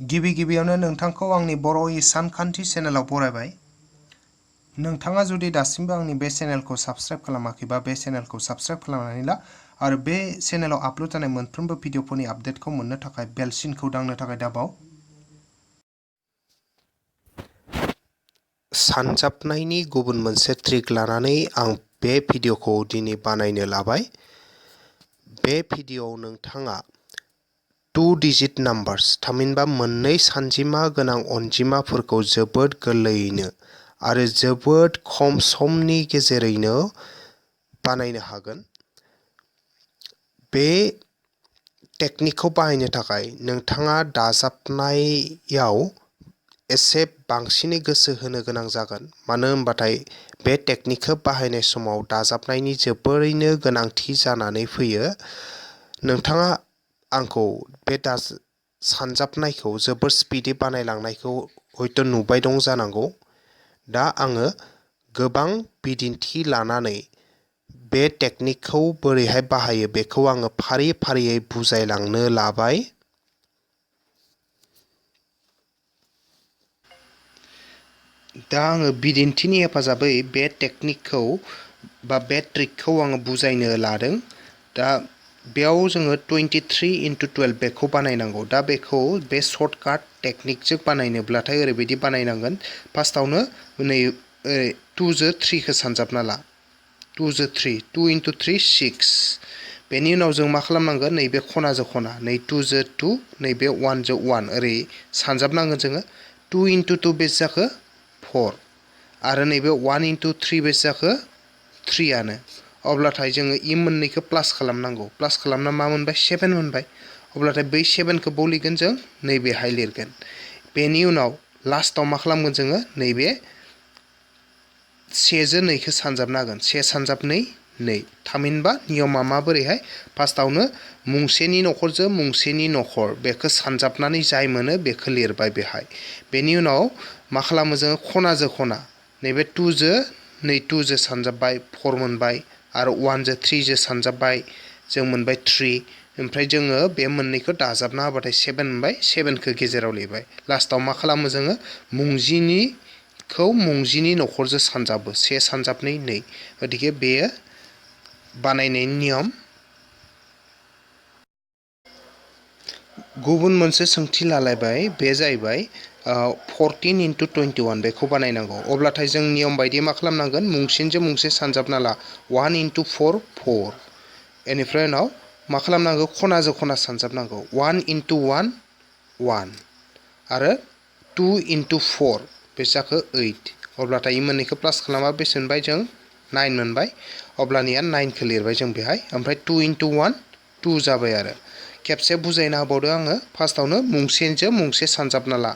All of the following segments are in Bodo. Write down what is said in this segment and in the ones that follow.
गिबियावनो नोंथांखौ आंनि बर' सानखान्थि चेनेलाव बरायबाय। नोंथाङा जुदि दासिमबो आंनि बे चेनेलखौ साबस्क्राइब खालामाखैबा बे चेनेलखौ साबस्क्राइब खालामनानै ला आरो बे चेनेलाव आपल'ड जानाय मोनफ्रोमबो भिडिअफोरनि आपडेटखौ मोननो थाखाय बेल सिनखौ दांनो थाखाय दाबाव। सानजाबनायनि गुबुन मोनसे ट्रिक लानानै आं बे भिडिअखौ दिनै बानायनो लाबाय। बे भिडिअआव नोंथाङा 2 डिजिट नाम्बार्स थामहिनबा मोननै सानजिमा गोनां अनजिमाफोरखौ जोबोद गोरलैयैनो आरो जोबोद खम समनि गेजेरैनो बानायनो हागोन। बे टेकनिकखौ बाहायनो थाखाय नोंथाङा दाजाबनायाव एसे बांसिनै गोसो होनो गोनां जागोन। मानो होनबाथाय बे टेकनिकखौ बाहायनाय समाव दाजाबनायनि जोबोरैनो गोनांथि जानानै फैयो। नोंथाङा आंखौ बे सानजाबनायखौ जोबोर स्पिडै बानायलांनायखौ हयथ' नुबाय दं जानांगौ। दा आङो गोबां बिदिन्थि लानानै बे टेकनिकखौ बोरैहाय बाहायो बेखौ आङो फारियै बुजायलांनो लाबाय। दा आङो बिदिन्थिनि हेफाजाबै बे टेकनिकखौ बा बे ट्रिकखौ आङो बुजायनो लादों। दा बेयाव जोङो 23x12 बेखौ बानायनांगौ। दा बेखौ बे सर्टकाट टेकनिकजों बानायनोब्लाथाय ओरैबायदि बानायनांगोन। फार्स्टआवनो नै 2 जो 3 खौ सानजाबना ला। 2 जो 3 2 × 3 6। बेनि उनाव जों मा खालामनांगोन, नैबे खनाजों खना नै 2 जो 2 नैबे 1 जो 1 ओरै सानजाबनांगोन जोङो। 2 × 2 बेसे जाखो 4 आरो नैबे 1 × 3 बेसे जाखो 3आनो। अब्लाथाय जोङो मोननैखौ प्लास खालामनांगौ। प्लास खालामना मा मोनबाय 7 मोनबाय। अब्लाथाय बै 7खौ बाव लिरगोन जों नैबेहाय लिरगोन। बेनि उनाव लास्टआव मा खालामगोन जोङो नैबे 1 जो 2 खौ सानजाबना होगोन। 1 सानजाब 2 2 थामहिनबा नियमा माबोरैहाय, फार्स्टआवनो मुंसेनि नखरजों मुंसेनि नखर बेखौ सानजाबनानै जाय मोनो बेखौ लिरबाय बेहाय। बेनि उनाव मा खालामो जोङो खनाजों खना नैबे 2 जो 2 जो सानजाबबाय 4 मोनबाय आरो 1 जो 3 जो सानजाबबाय जों मोनबाय 3। ओमफ्राय जोङो बे मोननैखौ दाजाबना होबाथाय 7 मोनबाय। 7खौ गेजेराव लिरबाय। लास्टआव मा खालामो जोङो मुंजिनि नखरजों सानजाबो 1 सानजाब 2 2। गतिके बेयो बानायनायनि नियम। गुबुन मोनसे सोंथि लालायबाय, बे जाहैबाय 14 × 21 बेखौ बानायनांगौ। अब्लाथाय जों नियम बायदि मा खालामनांगोन, मुंसेजों मुंसे सानजाबना ला 1 × 4 4। बेनिफ्राय उनाव मा खालामनांगौ, खनाजों खना सानजाबनांगौ 1 × 1 1 आरो 2 × 4 बेसे जाखो 8। अब्लाथाय मोननैखौ प्लास खालामबा बेसे मोनबाय जों 9 मोनबाय। अब्लानिया 9खौ लिरबाय जों बेहाय। ओमफ्राय 2 × 1 2 जाबाय आरो। खेबसे बुजायना होबावदो आङो। फार्स्टआवनो मुंसेजों मुंसे सानजाबना ला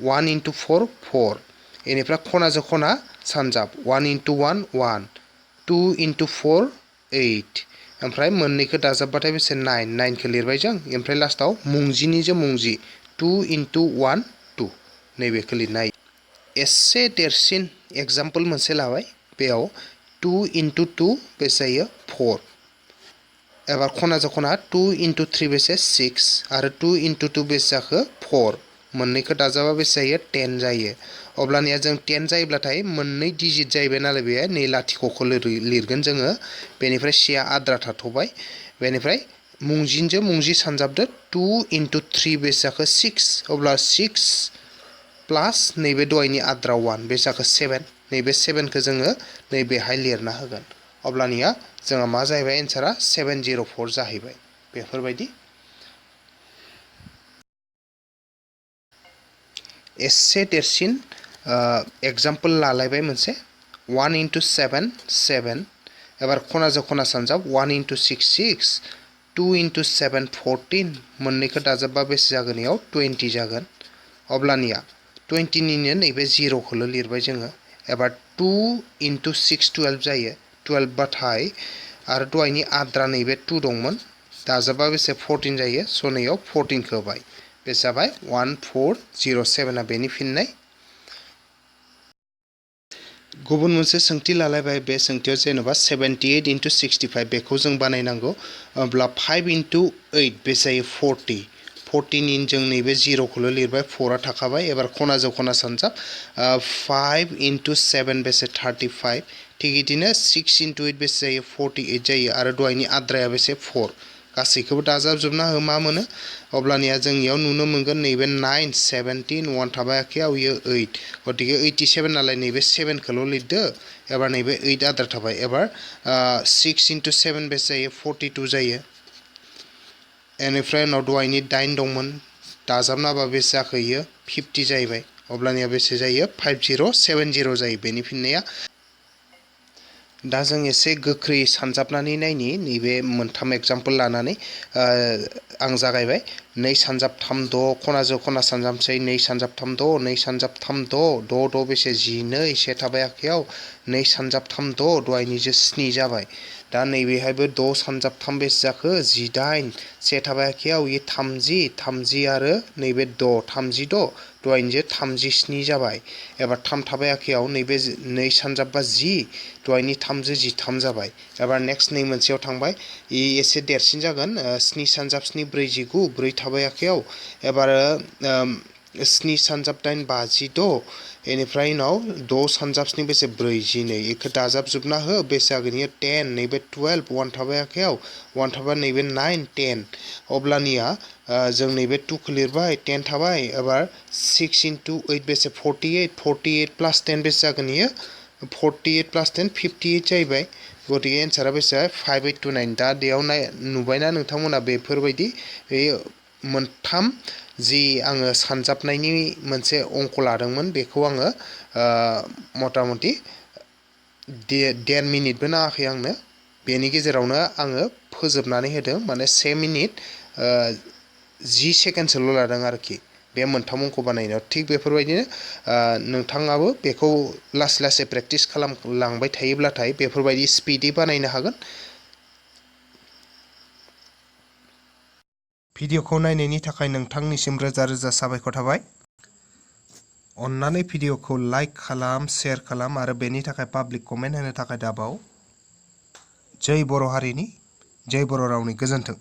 1 × 4 4। बेनिफ्राय खनाजों खना सानजाब 1 × 1 1 2 × 4 8। ओमफ्राय मोननैखौ दाजाबबाथाय बेसे 9 9खौ लिरबाय जों। ओमफ्राय लास्टआव मुंजिनिजों मुंजि 2 × 1 2 नैबेखौ लिरनाय। एसे देरसिन एग्जाम्पल मोनसे लाबाय। बेयाव 2 × 2 बेसे जायो 4। एबार खनाजों खना 2 × 3 बेसे 6 आरो 2 × 2 बेसे जाखो 4। मोननैखौ दाजाबा बेसे जायो 10 जायो। अब्लानिया जों 10 जायोब्लाथाय मोननै डिजिट जाहैबाय नालाय बेहाय नै लाथिख'खौ लिरगोन जोङो। बेनिफ्राय सिया आद्रा थाथ'बाय। बेनिफ्राय मुंजिजों मुंजि सानजाबदो 2 × 3 बेसे जाखो 6। अब्ला 6 प्लास नैबे दहायनि आद्रा 1 बेसे जाखो 7। नैबे 7खौ जोङो नैबेहाय लिरना होगोन। अब्लानिया जोंहा मा जाहैबाय एन्सारा 704 जाहैबाय। बेफोरबायदि एसे देरसिन एग्जाम्पल लालायबाय मोनसे 1 × 7 7। एबार खनाजों खना सानजाब 1 × 6 6 2 × 7 14। मोननैखौ दाजाबबा बेसे जागोन इयाव 20 जागोन। अब्लानिया 20निनो नैबे 0खौल' लिरबाय जोङो। एबार 2 × 6 12 जायो। 12 बाथाय आरो दहायनि आद्रा नैबे 2 दंमोन दाजाबा बेसे 14 जायो। स' नैयाव 14खौ होबाय। बे जाबाय 1407 बेनि फिननाय। गुबुन मोनसे सोंथि लालायबाय। बे सोंथियाव जेनेबा 78 × 65 बेखौ जों बानायनांगौ। अब्ला 5 × 8 बेसे जायो 40। 14 इन जों नैबे 0 खौल' लिरबाय 4 आ थाखाबाय एबार खनाजों खना सानजाब 5 into 7 बेसे 35 थिग बिदिनो 6 into 8 बेसे जायो 48 जायो आरो दहायनि आद्राया बेसे 4 गासैखौबो दाजाबजोबना हो मा मोनो अब्लानिया जों इयाव नुनो मोनगोन नैबे 9 17 1 थाबाय आखायाव इयो 8 गतिके 87 नालाय नैबे 7 खौल' लिरदो एबार नैबे 8 आद्रा थाबाय एबार 6 into 7 बेसे जायो 42 जायो एनिफ्राय उनाव दहायनि 9 दंमोन दाजाबनाबा बेसे जाखो इयो 50 जाहैबाय अब्लानिया बेसे जायो 5070 जायो बेनि फिननाया दा जों एसे गोख्रै सानजाबनानै नायनि नैबे मोनथाम एग्जाम्पल लानानै आं जागायबाय 2 सानजाब 3 6 खनाजों खना सानजाबसै 2 सानजाब 3 6 2 सानजाब 3 6 6 6 बेसे 12 से थाबाय आखायाव 2 सानजाब 3 6 दहायनिजों 7 जाबाय दा नैबेहायबो 6 सानजाब 3 बेसे जाखो 18 से थाबाय आखायाव इयो 30 30 आरो नैबे 6 36 दहायनिजों 37 जाबाय एबार 3 थाबाय आखायाव नैबे 2 सानजाब बा 10 दहायनि 3 जों 13 जाबाय एबार नेक्स्ट नै मोनसेयाव थांबाय इ एसे देरसिन जागोन 7 सानजाब 7 49 4 थाबाय आखायाव एबार 7 सानजाब 8 56 एनिफ्राय उनाव 6 सानजाब 7 बेसे 42 इखौ दाजाबजोबना हो बेसे जागोन इयो 10 नैबे 12 1 थाबाय आखायाव 1 थाबाय नैबे 9 10 अब्लानिया जों नैबे 2 खौ लिरबाय 10 थाबाय एबार 6 into 8 बेसे 48 48 plus 10 बेसे जागोन इयो 48 plus 10 58 जाहैबाय गतिके एन्सारा बेसे 5829 दा बेयाव नुबायना नोंथांमोना बेफोरबायदि मोनथाम जि आङो सानजाबनायनि मोनसे अंक लादोंमोन बेखौ आङो मथा मथि 1.5 मिनिटबो नाङाखै आंनो बेनि गेजेरावनो आङो फोजोबनानै होदों माने 1 मिनिट 10 सेकेन्डसोल' लादों आरोखि बे मोनथाम अंक बानायनायाव थिग बेफोरबायदिनो नोंथाङाबो बेखौ लासै लासै प्रेक्टिस खालामलांबाय थायोब्लाथाय बेफोरबायदि स्पिडै बानायनो हागोन भिडिअखौ नायनायनि थाखाय नोंथांनिसिम रोजा रोजा साबायखर थाबाय अन्नानै भिडिअखौ लाइक खालाम शेयार खालाम आरो बेनि थाखाय पाब्लिक कमेन्ट होनो थाखाय दाबाव जय बर' हारिनि जय बर' रावनि गोजोन्थों